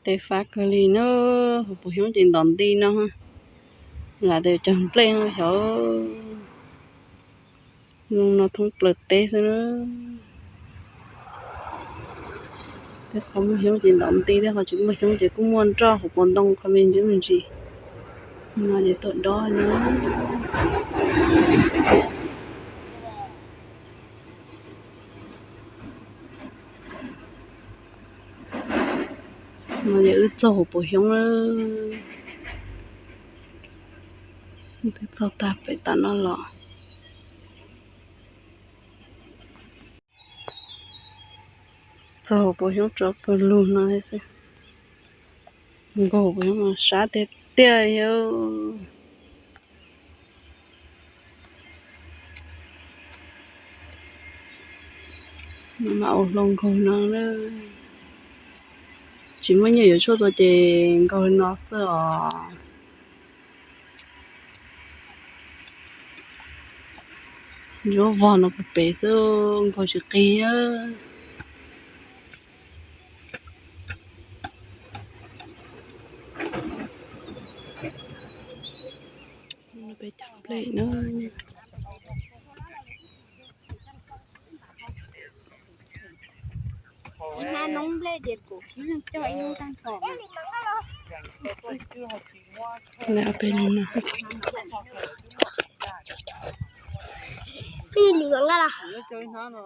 Teb fab kawg li na, hauv paus xyoob ces ntov nti no, lam tias cog nplej xyov. Zoo no thoob plaws teb xwb na. Tej qhov muaj xyoob ces ntov nti, tej qhov tsis muaj xyoob ces kuj muaj nroj hauv paus ntoo qhov me ntsis me ntsis. No ces tuaj dob no. No ces wb txog hauv paus xyoob lawm. Twb txog tag pem tom no los. Txog hauv paus xyoob tsov pawg lug no xwb. Nkaus hauv paus xyoob no sab tiag tiag yog. No mas ua hlau nkaug no, tsis muaj nyiaj yuav tshuaj tua ces nkaug no xwb os. Ntsuab vog no pem xwb, nkaug tsis qig. Peb cog nplej na. Peb li no.